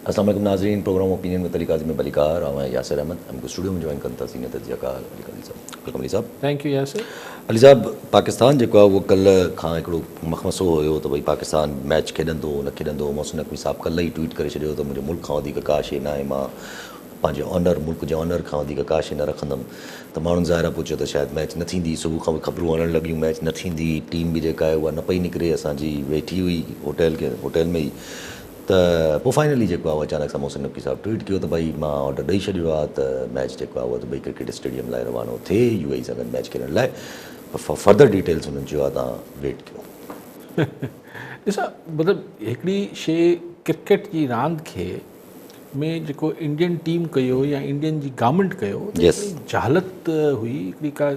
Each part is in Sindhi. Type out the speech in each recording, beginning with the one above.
السلام عليڪم ناظرين programme opinion with Ali Qazi ۾ ڀليڪار آئون آهيان ياسر احمد ۽ مونکي اسٽوڊيو ۾ جوائن ڪن ٿا سينيئر تجزيه ڪار علي قاضي صاحب welcome Ali صاحب. Thank you Yasir. Ali صاحب پاڪستان جيڪو آهي اهو ڪلهه کان هڪڙو مخمصو هيو ته ڀئي پاڪستان ميچ کيڏندو نه کيڏندو محسن نقوي صاحب ڪلهه ئي ٽوئيٽ ڪري ڇڏيو ته منهنجي ملڪ کان وڌيڪ ڪا شيء ناهي مان پنهنجي آنر ملڪ جي آنر کان وڌيڪ ڪا شيء نه رکندم ته ماڻهن ظاهر آهي پوء چيو ته شايد ميچ نه ٿيندي صبح کان به خبرون هلڻ لڳيون ميچ نه ٿيندي ٽيم به جيڪا آهي اها نه پئي نڪري اسان جي ويٺي هئي هوٽل کي هوٽل ۾ ئي ته پوء فائنلي جيڪو آهي اچانڪ سان محسن نقوي صاحب ٽوئيٽ ڪيو ته ڀائي مان آرڊر ڏئي ڇڏيو آهي ته ميچ جيڪو آهي اهو دبئي ڪرڪيٽ اسٽيڊيم لاء روانو ٿئي يو اي اي سان گڏ ميچ کيڏڻ لاء پر فار فردر ڊيٽيلز هنن چيو آهي توهان ويٽ ڪيو. ڏس مطلب هڪڙي شي ڪرڪيٽ جي راند کي ۾ جيڪو انڊين ٽيم ڪيو يا انڊين جي گورنمينٽ ڪيو جهالت هئي هڪڙي ڪا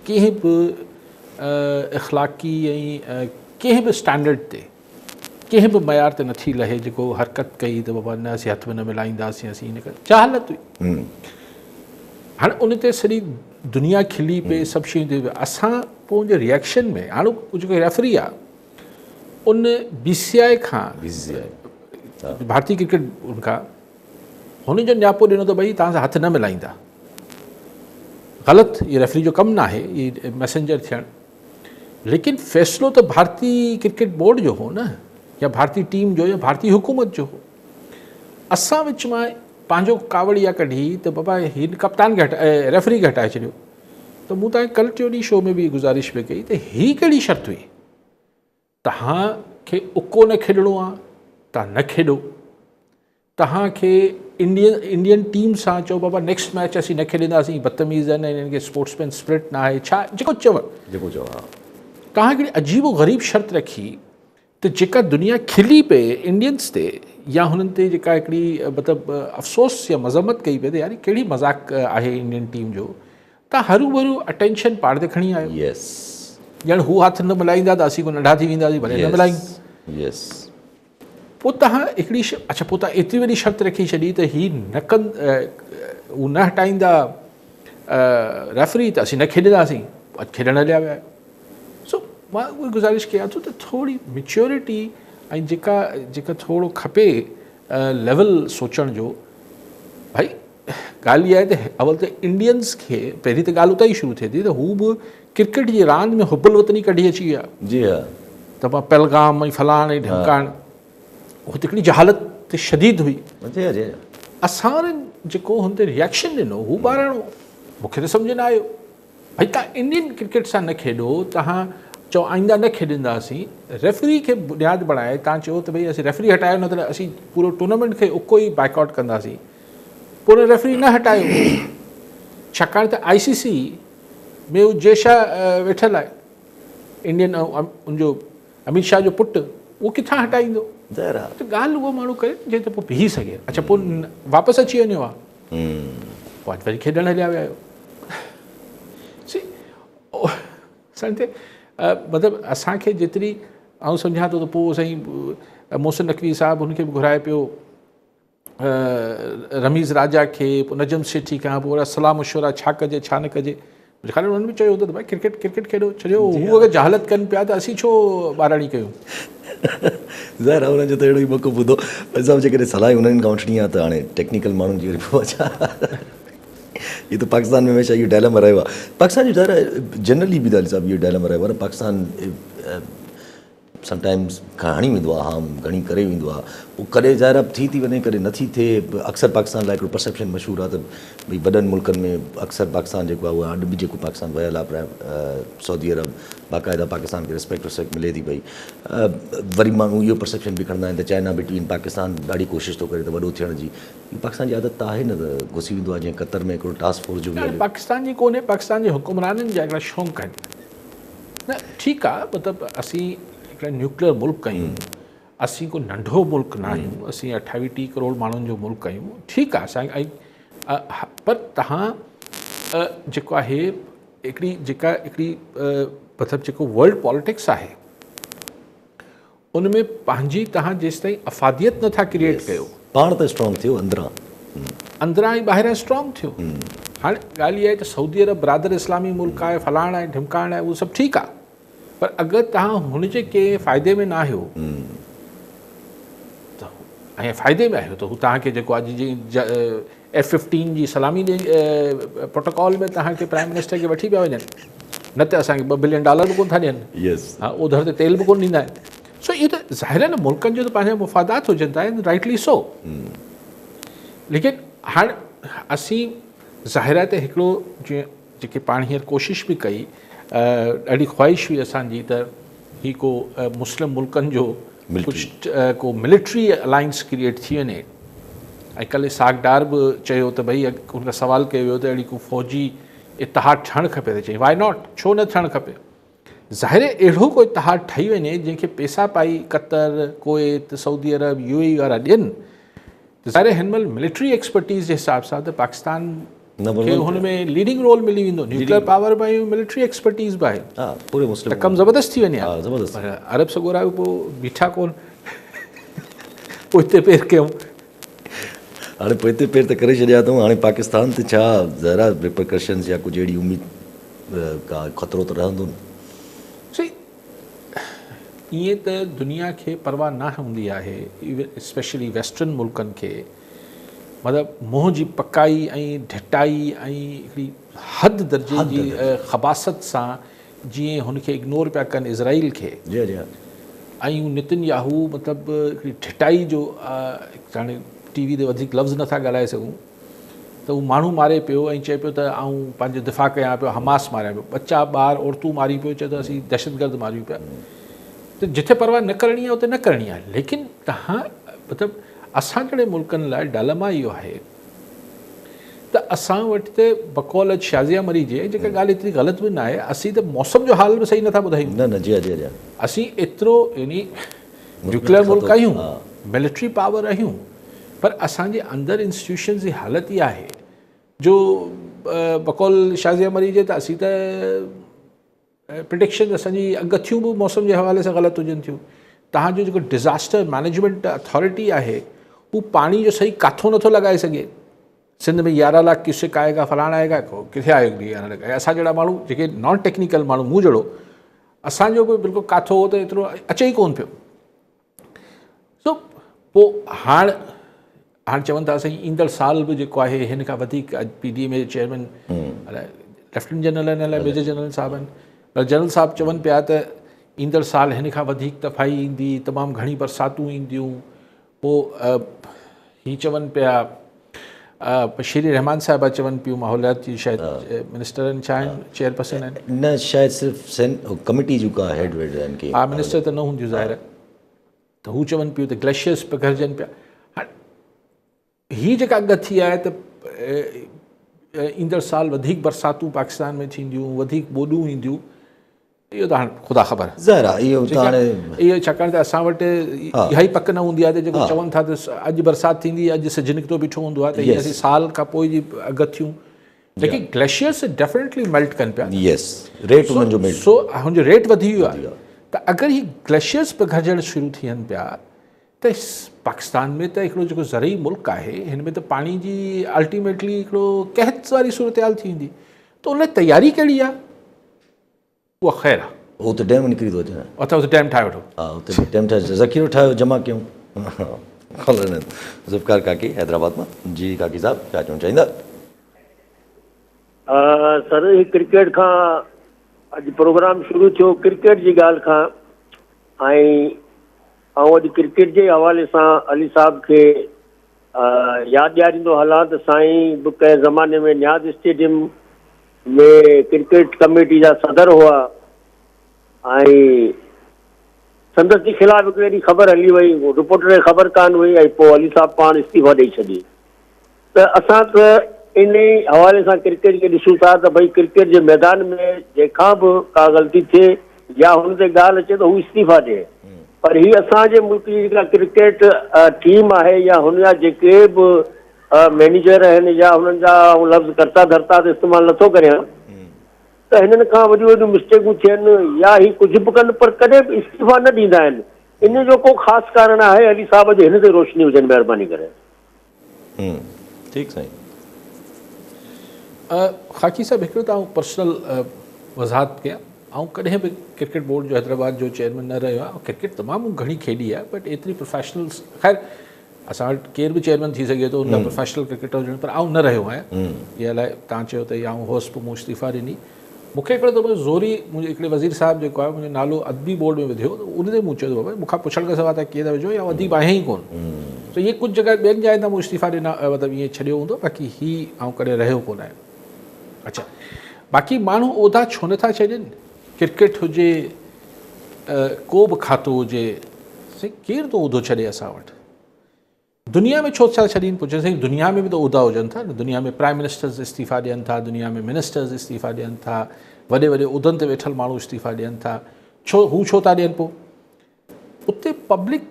ڪنهن به اخلاقي ۽ ڪنهن به اسٽينڊرڊ تي ڪنهن به معيار تي نٿي لهي جيڪو حرڪت ڪئي ته بابا نه اسين هٿ به نه ملائينداسين اسين ان ڪري جهالت هئي هاڻي ان تي سڄي دنيا کلي پئي سڀ شيون ٿي اسان پوء ان جي ريئڪشن ۾ هاڻي جيڪو ريفري آ ان بي سي آء کان بي سي آء ڀارتي ڪرڪيٽ ان کان هن جو نياپو ڏنو ته ڀئي توهان سان هٿ نه ملائيندا غلط هي ريفري جو ڪم نه آهي هي ميسنجر ٿيڻ ليڪن فيصلو ته ڀارتي ڪرڪيٽ بورڊ جو هو نه يا ڀارتي ٽيم جو يا ڀارتي حڪومت جو هو. اسان وچ مان پنهنجو ڪاوڙ اها ڪڍي ته بابا هن ڪپتان کي هٽائي ريفري کي هٽائي ڇڏيو ته مون تان ڪل ٽيون ڏينهن شو ۾ به گذارش پئي ڪئي ته هي ڪهڙي شرط هئي تهان کي اڪو نه کيڏڻو آ تهان نه کيڏو توهان کي انڊين انڊين ٽيم سان چئو بابا نيڪسٽ ميچ اسين نه کيڏنداسين بدتميز آهن انهن کي اسپورٽس مين اسپرٽ نه آهي ڇا جيڪو چئو جيڪو چئو ها توهان هڪڙي عجيب و غريب شرط رکي ته جيڪا دنيا کلي پئي انڊينس تي يا هنن تي جيڪا هڪڙي مطلب افسوس يا مذمت ڪئي پئي ته يار ڪهڙي مذاق آهي انڊين ٽيم جو تان هرو ڀرو اٽينشن پاڻ تي کڻي آيو يس ڄڻ هو هٿ نه ملائيندا ته اسين ڪو ننڍا ٿي وينداسين ڀلي نه ملايون يس پوء توهان هڪڙي شيء اڇا پوء توهان ايتري وڏي شرط رکي ڇڏي ته هي نه ڪن هو نه هٽائيندا ريفري ته اسين نه کيڏنداسين اڄ کيڏڻ هليا ويا آهيو سو مان اها گذارش ڪيان ٿو ته ٿوري ميچورٽي ۽ جيڪا جيڪا ٿورو کپي ليول سوچڻ جو ڀائي ڳالهه اها آهي ته اول ته انڊينز کي پهرين ته ڳالهه اتان ئي شروع ٿئي ٿي ته هو به ڪرڪيٽ جي راند ۾ حب الوطني ڪڍي اچي ويا. جي ها. ته مان پهلگام ۽ فلاڻ ۽ ڍمڪاڻ هو ته هڪڙي جهالت شديد هئي. جي ها جي ها. اسان وارن جيڪو هن تي ريئڪشن ڏنو هو ٻاراڻو مون کي ته سمجهه نه آيو. ڀئي توهان انڊين ڪرڪيٽ سان نه کيڏو، توهان چئو آئنده نه کيڏنداسين، ريفري کي بنياد بڻائي توهان چئو ته ڀئي اسين ريفري هٽايو نه ته اسين پورو ٽورنامينٽ کي اڪو ئي بائيڪاٽ ڪنداسين، پوء ريفري نه هٽايو ڇاڪاڻ ته آء سي سي ۾ هو جي شاهه ويٺل آهي انڊين ان جو اميت شاهه جو پٽ اهو ڪٿان هٽائيندو ظاهر آهي ته ڳالهه اهو ماڻهو ڪري جنهن تي پوء بيهي سگهي اڇا پوء واپس اچي وڃو ها پوء اڄ وري کيڏڻ هليا ويا آهيو سي سمجھي مطلب اسان کي جيتري آئون سمجھان ٿو ته پوء سائين محسن نقوي صاحب هن کي به گهرائي پيو رميز راجا کي پوء نجم سيٺي کان پوء وري صلاح مشورا ڇا ڪجي ڇا نه ڪجي منهنجي خيال ۾ انهن به چيو هوندو ته ڀائي ڪرڪيٽ ڪرڪيٽ کيڏو ڇڏيو هو اگر جهالت ڪن پيا ته اسين ڇو ٻاراڻي ڪيون. ظاهر آهي انهن جو ته اهڙو ئي موقف هوندو. ڀائي صاحب جيڪڏهن صلاح ئي انهن کان وٺڻي آهي ته هاڻي ٽيڪنيڪل ماڻهن جي وري پوء ڇا هي ته پاڪستان ۾ هميشه اهو ڊائلما رهيو آهي پاڪستان جو ظاهر آهي جنرلي به علي صاحب اهو ڊائلما رهيو آهي نه پاڪستان سم ٽائمز کان هڻي ويندو آهي هام گهڻي ڪري ويندو آهي پوء ڪڏهن ظاهر آهي ٿي ٿي وڃي ڪڏهن نٿي ٿئي اڪثر پاڪستان لاء هڪڙو پرسيپشن مشهور آهي ته ڀئي وڏن ملڪن ۾ اڪثر پاڪستان جيڪو آهي اهو اڄ به جيڪو پاڪستان ويل آهي سعودي عرب باقاعده پاڪستان کي ريسپيڪٽ وسپيڪٽ ملي ٿي پئي وري ماڻهو اهو پرسيپشن به کڻندا آهن ته چائنا بٽوين پاڪستان ڏاڍي ڪوشش ٿو ڪري ته وڏو ٿيڻ جي پاڪستان جي عادت ته آهي نه ته گهسي ويندو آهي جيئن قطر ۾ هڪڙو ٽاسڪ فورس جو به هليو. پاڪستان جي ڪونهي پاڪستان جي حڪمرانن جا هڪڙا شونق آهن نه ٺيڪ آ مطلب اسين هڪڙا نيوڪليئر ملڪ آهيون اسين ڪو ننڍو ملڪ نه آهيون اسين اٺاويهه ٽيهه ڪروڙ ماڻهن جو ملڪ آهيون ٺيڪ آ اسان پر تهان جيڪو آهي هڪڙي جيڪا هڪڙي مطلب جيڪو ورلڊ پاليٽڪس آهي ان ۾ پنهنجي توهان جيستائين افاديت نه ٿا ڪريئيٽ ڪيو. پاڻ ته اسٽرانگ ٿيو اندران. اندران ۽ ٻاهران اسٽرانگ ٿيو. هاڻي ڳالهه اها آهي ته سعودي عرب برادر اسلامي ملڪ آهي فلاڻ آهي ڍمڪاڻ آهي اهو سڀ ٺيڪ آهي پر اگر توهان هن جي ڪنهن فائدي ۾ نه آهيو ته ۽ فائدي ۾ آهيو ته هو توهان کي جيڪو اڄ جي ايف ففٽين جي سلامي ڏي پروٽوڪول ۾ توهان کي پرائم منسٽر کي وٺي پيا وڃن نه ته اسان کي ٻه بلين ڊالر به ڪونه ٿا ڏين ها اوڌر تي تيل به ڪونه ڏيندا آهن سو اهو ته ظاهر آهي نه ملڪن جو ته پنهنجا مفادات هجن ٿا رائٽلي سو ليڪن هاڻ اسين ظاهر آهي ته هڪڙو جيئن جيڪي پاڻ هينئر ڪوشش به ڪئي ڏاڍي خواهش هئي اسان جي ته هي ڪو مسلم ملڪن جو ڪجهه ڪو ملٽري الائنس ڪريئيٽ ٿي وڃي ۽ ڪلهه اسحاق ڊار به چيو ته ڀئي هن کان سوال ڪيو ويو ته اهڙي ڪو فوجي اتحاد ٺهڻ کپي ته چيائين وائي not ڇو نه ٿيڻ کپي ظاهر اهڙو ڪو اتحاد ٺهي وڃي جنهن کي پيسا پائي قطر ڪويت سعودي عرب يو اي وارا ڏين ته ظاهر هن مهل ملٽري ايڪسپرٽيز جي حساب سان ته پاڪستان کي هن ۾ ليڊنگ رول ملي ويندو نيوڪليئر پاور به آهي ملٽري ايڪسپرٽيز به آهي ها پوري مسلم ته ڪم زبردست ٿي وڃي ها زبردست پر عرب سڳورا به پوء بيٺا ڪون پوئتي پير ڪيون هاڻي پوئتي پير ته ڪري ڇڏيا اٿئون هاڻي پاڪستان تي ڇا ذرا ريپرڪشنز يا ڪجهه اهڙي اميد ڪا خطرو ته رهندو نه سي ائين ته دنيا کي پرواهه نه هوندي آهي اسپيشلي ويسٽرن ملڪن کي مطلب منهن جي پڪائي ۽ ڍٽائي ۽ هڪڙي حد درجي جي خباثت سان جيئن هن کي اگنور پيا ڪن اسرائيل کي جي جي ۽ هو نتن ياهو مطلب هڪڙي ڍٽائي جو هاڻي ٽي وي تي وڌيڪ لفظ نٿا ڳالهائي سگهون ته هو ماڻهو ماري پيو ۽ چئي پيو ته آئون پنهنجو دفاع ڪيان پيو حماس ماريان پيو ٻچا ٻار عورتون ماري پيو چئي ٿو اسين دهشتگرد ماريون پيا ته جتي پرواهه نه ڪرڻي آهي اتي نه ڪرڻي آهي ليڪن تهان مطلب اسان جهڙي ملڪن لاء ڊالما اهو آهي ته اسان وٽ ته بقول اڄ شازيه مري جي جيڪا ڳالهه ايتري غلط به نه آهي اسين ته موسم جو حال به صحيح نٿا ٻڌايون نه نه جي جي جي اسين ايترو يعني نيوڪليئر ملڪ آهيون ملٽري پاور آهيون پر اسان جي اندر انسٽيٽيوشنز جي حالت اها آهي جو بقول شازيه مري جي ته اسين ته پرڊڪشن اسان جي اڳڪٿيون به موسم جي حوالي سان غلط هجن ٿيون. توهان جو جيڪو ڊزاسٽر مئنيجمينٽ اٿارٽي آهي هو پاڻي جو صحيح ڪاٿو نٿو لڳائي سگهي. سنڌ ۾ يارهن لاک ڪيوسڪ آئي گا فلاڻا آئي گا ڪٿي آيو يارهن لاک ۽ اسان جهڙا ماڻهو جيڪي نان ٽيڪنيڪل ماڻهو مون جهڙو اسان جو به بلڪل ڪاٿو هو ته ايترو اچي ئي ڪون پيو. سو پوء هاڻ هاڻ چون ٿا سائين ايندڙ سال به جيڪو آهي هن کان وڌيڪ اڄ P D M A chairman lieutenant general آهن الائي ميجر جنرل صاحب آهن پر جنرل صاحب چون پيا ته ايندڙ سال هن کان وڌيڪ تفاهي ايندي تمام گهڻي برساتون اينديون پوء هي چون پيا شيري رحمان صاحبه چون پيون ماحوليات جي شايد منسٽر آهن ڇا آهن چيئرپرسن آهن نه شايد صرف سين ڪميٽي جون ڪا هيڊ ويڊ آهن ڪي ها منسٽر ته نه هونديون ظاهر آهي ته هو چون پيون ته گليشيئرس پگهرجن پيا هاڻ هي جيڪا اڳ ٿي آهي ته ايندڙ سال وڌيڪ برساتون پاڪستان ۾ ٿينديون وڌيڪ ٻوڏون اينديون اهو ته هاڻ خدا خبر. ظاهر آهي اهو ته هاڻي. اهو ڇاڪاڻ ته اسان وٽ اها ئي پڪ نه هوندي آهي ته جيڪو چون ٿا ته اڄ برسات ٿيندي اڄ سج نڪتو بيٺو هوندو آهي ته هي اسين سال کان پوء جي اڳ ٿيون ليڪن گليشيئرس ڊيفنيٽلي ميلٽ ڪن پيا. يس ريٽ انهن جو ميلٽ. سو هن جو ريٽ وڌي ويو آهي ته اگر هي گليشيئرس پگهرجڻ شروع ٿين پيا ته پاڪستان ۾ ته هڪڙو جيڪو زرعي ملڪ آهي هن ۾ ته پاڻي جي الٽيميٽلي هڪڙو قحط واري صورتحال ٿي ويندي ته ان لاء تياري ڪهڙي آهي اها خير آ. هو ته ڊيم نڪري ٿو اچي نه. اٿا اتي ڊيم ٺاهي وٺو. ها اتي ڊيم ٺاهي ذخيرو ٺاهيو جمع ڪيون. ذوالفقار ڪاڪي حيدرآباد مان جي ڪاڪي صاحب ڇا چوڻ چاهيندا. سر هي ڪرڪيٽ کان اڄ پروگرام شروع ٿيو ڪرڪيٽ جي ڳالهه کان ۽ آئون اڄ ڪرڪيٽ جي حوالي سان علي صاحب کي ياد ڏياريندو هلان ته سائين به ڪنهن زماني ۾ نياز اسٽيڊيم ۾ ڪرڪيٽ ڪميٽي جا صدر هئا ۽ سندس جي خلاف هڪ اهڙي خبر هلي وئي رپورٽر کي خبر ڪانه هئي ۽ پوء علي صاحب پاڻ استعيفا ڏئي ڇڏي ته اسان ته انهي حوالي سان ڪرڪيٽ کي ڏسون ٿا ته ڀئي ڪرڪيٽ جي ميدان ۾ جنهن کان به ڪا غلطي ٿئي يا هن تي ڳالهه اچي ته هو استعيفا ڏئي پر هي اسان جي ملڪ جي جيڪا ڪرڪيٽ ٽيم آهي يا هن جا جيڪي به مئنيجر آهن يا هنن جا آئون لفظ ڪرتا ڌرتا ته استعمال نٿو ڪريان ته هنن کان وڏيون وڏيون مسٽيڪون ٿين يا هي ڪجهه به ڪن پر ڪڏهن به استعيفا نه ڏيندا آهن ان جو ڪو خاص ڪارڻ آهي علي صاحب جي هن تي روشني وجهن مهرباني ڪري. ٺيڪ سائين. خاڪي صاحب هڪڙو ته آئون پرسنل وضاحت ڪيان آئون ڪڏهن به ڪرڪيٽ بورڊ جو حيدرآباد جو چيئرمين نه رهيو آهيان ڪرڪيٽ تمام گهڻي کيڏي آهي بٽ ايتري پروفيشنل خير اسان وٽ ڪير به چيئرمين ٿي سگهي ٿو ان لاء پروفيشنل ڪرڪيٽر هجڻ پر آئون نه رهيو آهيان اها لاء توهان چيو ته آئون هوس پوء مون استعيفا ڏني مون کي هڪڙو دفعو زوري منهنجي هڪڙي وزير صاحب جيڪو آهي منهنجو نالو ادبي بورڊ ۾ وڌيو ته ان تي مون چيو ته بابا مون کان پڇڻ کان سواء توهان ڪيئن ٿا وجهو يا اديب آهيان ئي ڪونه ته اهي ڪجهه جڳهه ٻين جاين تان مون استعيفا ڏنا مطلب ائين ڇڏيو هوندو باقي هي آئون ڪڏهن رهيو ڪونه آهيان اڇا باقي ماڻهو عهدا ڇو نٿا ڇڏين ڪرڪيٽ هجي ڪو به کاتو هجي سائين ڪير ٿو عهدو ڇڏي اسان وٽ دنيا ۾ ڇو ٿا ڇڏين پوء سائين دنيا ۾ به ته عهدا هجن ٿا نه دنيا ۾ پرائم منسٽرز استعيفا ڏين ٿا دنيا ۾ منسٽرز استعيفا ڏين ٿا وڏي وڏي عهدن تي ويٺل ماڻهو استعيفا ڏين ٿا ڇو هو ڇو ٿا ڏين پوء اتي پبلڪ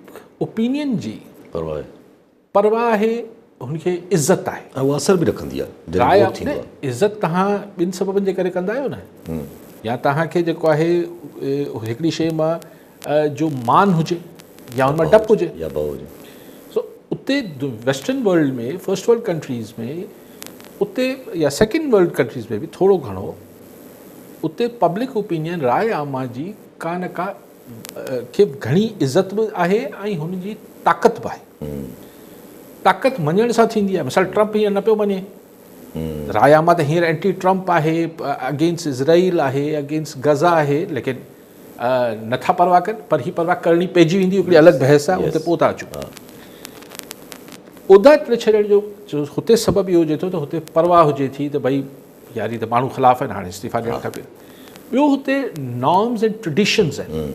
اوپينين جي پرواهه پرواهه آهي هن کي عزت آهي ۽ اها اثر به رکندي آهي جڏهن ووٽ ٿيندو آهي عزت توهان ٻن سببن جي ڪري ڪندا آهيو نه يا توهان کي جيڪو آهي هڪڙي شيء مان جو مان هجي يا ان مان ڊپ هجي يا ڀؤ هجي سو اتي western world ۾ first world countries ۾ اتي يا سيڪنڊ ورلڊ ڪنٽريز ۾ به ٿورو گهڻو اتي پبلڪ اوپينين راء عامه جي ڪا نه ڪا کي گهڻي عزت به آهي ۽ هن جي طاقت به آهي طاقت مڃڻ سان ٿيندي آهي مثال ٽرمپ هينئر نه پيو مڃي راء عامه ته هينئر اينٽي ٽرمپ آهي اگينسٽ اسرائيل آهي اگينسٽ غزه آهي ليڪن نٿا پرواهه ڪن پر هي پرواهه ڪرڻي پئجي ويندي هڪڙي الڳ بحث آهي ان تي پوء ٿا اچون عهدا ڇڏڻ جو هتي سبب اهو هجي ٿو ته هتي پرواهه هجي ٿي ته ڀئي يار هي ته ماڻهو خلاف آهن هاڻي استعيفا ڏيڻ کپي ٻيو هتي نارمز ۽ ٽريڊيشنز آهن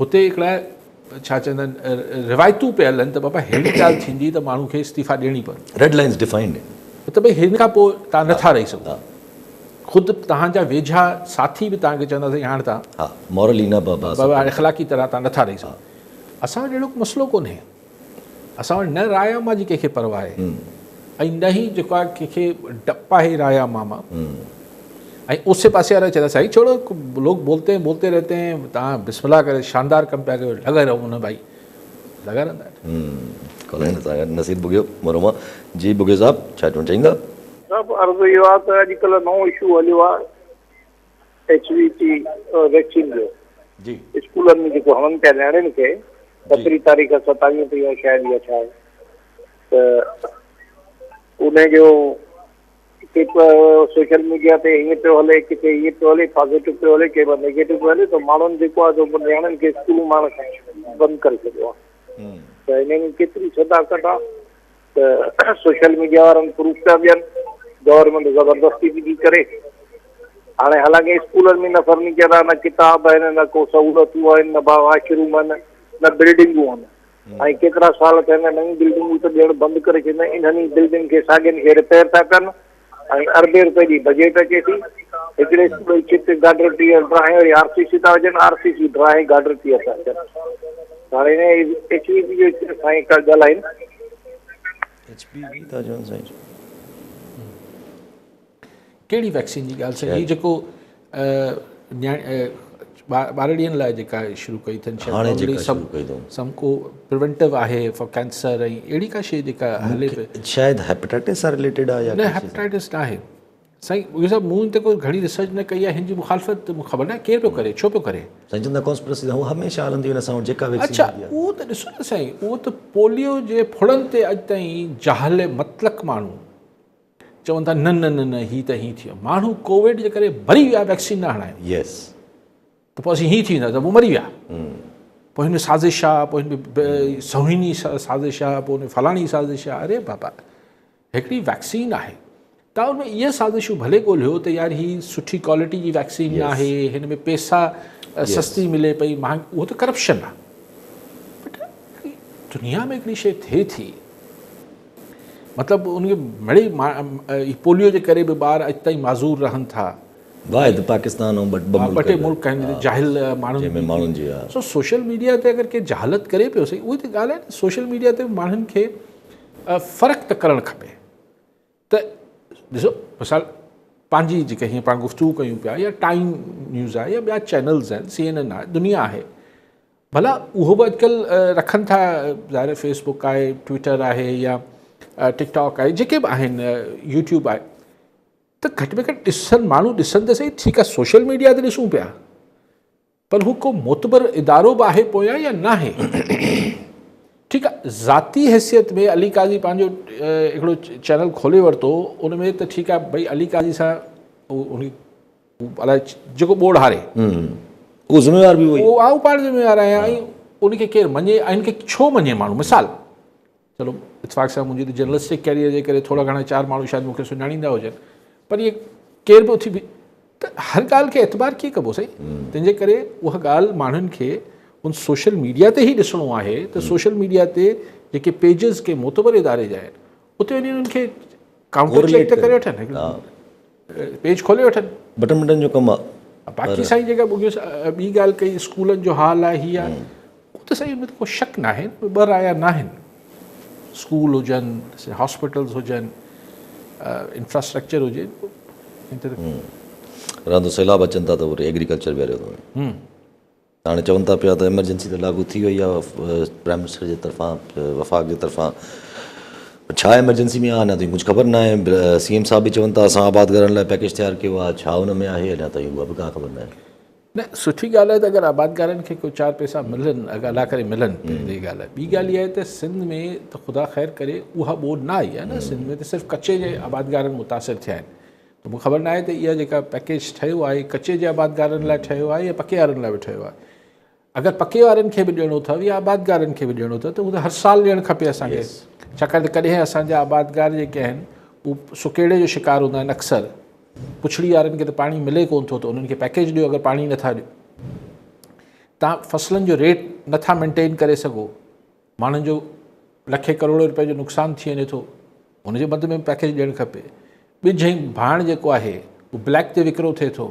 هتي هڪڙا ڇا چوندا آهن روايتون پيل آهن ته بابا ههڙي ڳالهه ٿيندي ته ماڻهو کي استعيفا ڏيڻي پوندي. ريڊ لائنز ڊفائنڊ آهن. ته ڀئي هن کان پوء توهان نٿا رهي سگهو. خود توهان جا ويجها ساٿي به توهان کي چوندا سائين هاڻ توهان. ها مورلي نه بابا بابا هاڻي اخلاقي طرح توهان نٿا رهي سگهو. اسان وٽ اهڙو مسئلو ڪونهي. اسان وٽ نه راء عامه جي ڪنهن کي پرواهه آهي ۽ نه ئي جيڪو آهي ڪنهن کي ڊپ آهي راء عامه مان. ۽ اوسي پاسي وارا چوندا سائين ڇوڙو لوگ بولتي هين بولتي رهتي هين تان بسم الله ڪري شاندار ڪم پيا ڪيو لڳا رهو نه ڀائي لڳا رهندا آهن. نصير ٻگهيو مرحوم جي ٻگهيو صاحب ڇا چوڻ چاهيندا. صاحب عرض اهو آهي ته اڄڪلهه نئون اشو هليو آهي ايڇ وي ٽي ويڪسين جو جي اسڪولن ۾ جيڪو هڻن پيا نياڻين کي 17 تاريخ 27 تائين شايد اها ڇا آهي ته ان جو ڪٿي سوشل ميڊيا تي هيئن پيو هلي ڪٿي هيئن پيو هلي پازيٽو پيو هلي ڪنهن مهل نيگيٽو پيو هلي ته ماڻهن جيڪو آهي سو نياڻين کي اسڪولون مان بند ڪري ڇڏيو آهي ته ان ۾ ڪيتري صداقت آهي ته سوشل ميڊيا وارن پروف پيا ڏين گورنمينٽ زبردستي به ٿي ڪري هاڻي حالانڪه اسڪولن ۾ نه فرنيچر آهي نه ڪتاب آهن نه ڪو سهولتون آهن نه واش روم آهن نه بلڊنگون آهن ۽ ڪيترا سال ٿيا آهن نيون بلڊنگون ته ڏيڻ بند ڪري ڇڏيون آهن انهن ئي بلڊنگ کي ساڳين کي رپيئر ٿا ڪن ۽ اربين روپين جي بجيٽ اچي ٿي هڪڙي اسڪول جي ڇت گاڊر ٽيئر ڊراهي وري آر سي سي ٿا وجهن آر سي سي ڊراهي گاڊر ٽيئر ٿا اچن هاڻي هن ايڇ وي پي جو سائين ڪا ڳالهائين. ايڇ پي وي ٿا چون سائين. ڪهڙي ويڪسين جي ڳالهه سائين هي جيڪو ٻارڙين لاء جيڪا شروع ڪئي اٿن هاڻي جيڪا شروع ڪئي اٿئون سم ڪو پريونٽو آهي فار ڪينسر ۽ اهڙي ڪا شيء جيڪا هلي پئي شايد هيپاٽائٽس سان رليٽيڊ آهي يا نه هيپاٽائٽس نه آهي سائين اهو صاحب مون تي ڪو گهڻي ريسرچ نه ڪئي آهي هن جي مخالفت مون خبر نه ڪير پيو ڪري ڇو پيو ڪري سائين چوندا ڪانسپرسي هو هميشه هلندي هن سان جيڪا ويڪسين اڇا اهو ته ڏسو نه سائين اهو ته پوليو جي ڦڙن تي اڄ تائين جاهل مطلق ماڻهو چون ٿا نه نه نه نه هي ته هي ٿي ويو ماڻهو ڪووڊ جي ڪري مري ويا ويڪسين نه هڻايو يس ته پوء اسين هي ٿي ويندا ته پوء مري ويا پوء هن ۾ سازش آ پوء هن ۾ سهيني سازش آ پوء هن ۾ فلاڻي سازش آ اري بابا هڪڙي ويڪسين آهي تا ان ۾ اهي سازشون ڀلي ڳولهيو ته يار هي سٺي ڪوالٽي جي ويڪسين نه آهي هن ۾ پيسا سستي ملي پئي مهانگي اهو ته ڪرپشن آ بٽ دنيا ۾ هڪڙي شيء ٿئي ٿي مطلب ان کي مڙئي پوليو جي ڪري به ٻار اڄ تائين معذور رهن ٿا. واحد پاڪستان ۽ ٻه ملڪ ٻه ٽي ملڪ آهن جتي جاهل ماڻهن جنهن ۾ ماڻهن جي سو سوشل ميڊيا تي اگر ڪير جهالت ڪري پيو سهي اهي ته ڳالهه آهي نه سوشل ميڊيا تي ماڻهن کي فرق ته ڪرڻ کپي ته ڏسو مثال پنهنجي جيڪا هيئن پاڻ گفتگو ڪيون پيا يا ٽائيم نيوز آهي يا ٻيا چينلز آهن سي اين اين آهي دنيا آهي ڀلا اهو به اڄڪلهه رکن ٿا ظاهر فيس بڪ آهي ٽوئٽر آهي يا ٽڪ ٽاڪ آهي جيڪي به آهن يوٽيوب آهي ته گهٽ ۾ گهٽ ڏسن ماڻهو ڏسن ته سهي ٺيڪ آهي سوشل ميڊيا تي ڏسون پيا پر هو ڪو معتبر ادارو به آهي پويان يا ناهي. ٺيڪ آ ذاتي حيثيت ۾ علي قاضي پنهنجو هڪڙو چينل کولي ورتو ان ۾ ته ٺيڪ آ ڀئي علي قاضي سان ان الائي جيڪو ٻوڙ هاري اهو ذميوار به اهو اهو آئون پاڻ ذميوار آهيان ۽ ان کي ڪير مڃي ۽ ان کي ڇو مڃي ماڻهو مثال چلو اتفاق سان منهنجي ته جرنلسٽڪ ڪيريئر جي ڪري ٿورا گهڻا چار ماڻهو شايد مون کي سڃاڻيندا هجن پر اهي ڪير به اٿي ته هر ڳالهه کي اعتبار ڪيئن ڪبو سائين تنهن جي ڪري اها ڳالهه ماڻهن کي ان سوشل ميڊيا تي ئي ڏسڻو آهي ته سوشل ميڊيا تي جيڪي پيجز ڪي معتبر اداري جا آهن اتي وڃي انهن کي ڪائونٽر چيڪ ته ڪري وٺن پيج کولي وٺن. بٽن بٽن جو ڪم آ. باقي سائين جيڪا ٻگهيو ٻي ڳالهه ڪئي اسڪولن جو حال آهي هي آهي اهو ته سائين ان ۾ ته ڪو شڪ ناهي ٻه رايا ناهن اسڪول هجن هاسپيٽلز هجن انفراسٽرڪچر هجي رهندو سيلاب اچن ٿا ته وري ايگريڪلچر به هليو ٿو وڃي. هاڻي چون ٿا پيا ته ايمرجنسي ته لاڳو ٿي وئي آهي پرائم منسٽر جي طرفان وفاق جي طرفان ڇا ايمرجنسي ۾ آهي اڃا تائين ڪجهه خبر ناهي سي ايم صاحب به چون ٿا اسان آبادگارن لاء پيڪيج تيار ڪيو آهي ڇا ان ۾ آهي اڃا تائين اها به ڪا خبر ناهي. نه سٺي ڳالهه آهي ته اگر آبادگارن کي ڪو چار پئسا ملن اگر الله ڪري ملن ته هي ڳالهه آهي ٻي ڳالهه اها آهي ته سنڌ ۾ ته خدا خير ڪري اها ٻوڏ نه آئي آهي نه سنڌ ۾ ته صرف ڪچي جي آبادگارن متاثر ٿيا آهن ته مون کي خبر ناهي ته اها جيڪا پيڪيج ٺهيو آهي ڪچي جي آبادگارن لاء ٺهيو آهي يا پڪي وارن لاء به ٺهيو آهي. اگر پڪي وارن کي به ڏيڻو اٿو يا آبادگارن کي به ڏيڻو اٿو ته اهو ته هر سال ڏيڻ کپي اسان کي ڇاڪاڻ ته ڪڏهن اسان جا آبادگار جيڪي آهن هو سڪيڙي جو شڪار هوندا آهن اڪثر پڇڙي وارن کي ته پاڻي ملي ڪونه ٿو ته انهن کي پيڪيج ڏيو اگر پاڻي نٿا ڏيو تان فصلن جو ريٽ نٿا مينٽين ڪري سگهو ماڻهن جو لکين ڪروڙين روپين جو نقصان ٿي وڃي ٿو ان جي مد ۾ به پيڪيج ڏيڻ کپي. ٻج ۽ ڀاڻ جيڪو آهي اهو بليڪ تي وڪرو ٿئي ٿو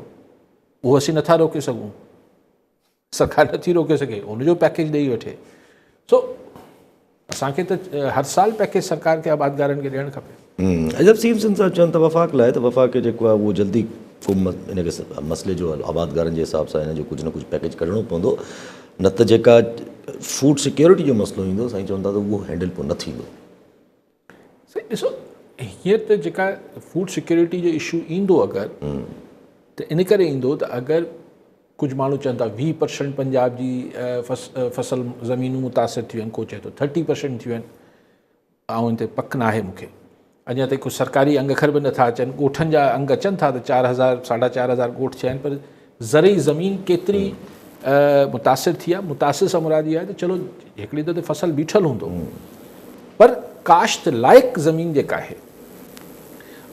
اهو اسين نٿا روڪي سگهون سرڪار نٿي روڪي سگهي ان جو پيڪيج ڏئي وٺي سو اسان کي ته هر سال پيڪيج سرڪار کي آبادگارن کي ڏيڻ کپي. عجب سيم سنڌ صاحب چون ته وفاق لاء ته وفاق کي جيڪو آهي اهو جلدي ڪو ان کي مسئلي جو حل آبادگارن جي حساب سان ان جو ڪجهه نه ڪجهه پيڪيج ڪڍڻو پوندو نه ته جيڪا فوڊ سيڪيورٽي جو مسئلو ايندو سائين چون ٿا ته اهو هينڊل پوء نه ٿيندو. سائين ڏسو هينئر ته جيڪا فوڊ سيڪيورٽي جو اشو ايندو اگر ته ان ڪري ايندو ته اگر ڪجهه ماڻهو چون ٿا 20 پرسنٽ پنجاب جي فصل زمينون متاثر ٿيون آهن ڪو چئي ٿو 30 پرسنٽ ٿيون آهن آئون ان تي پڪ ناهي مون کي اڃا تائين ڪو سرڪاري انگ اکر به نٿا اچن ڳوٺن جا انگ اچن ٿا ته 4000 4500 ڳوٺ ٿيا آهن پر زرعي زمين ڪيتري متاثر ٿي آهي متاثر سان مراد اها آهي ته چلو هڪڙي ته فصل بيٺل هوندو پر ڪاشت لائق زمين جيڪا آهي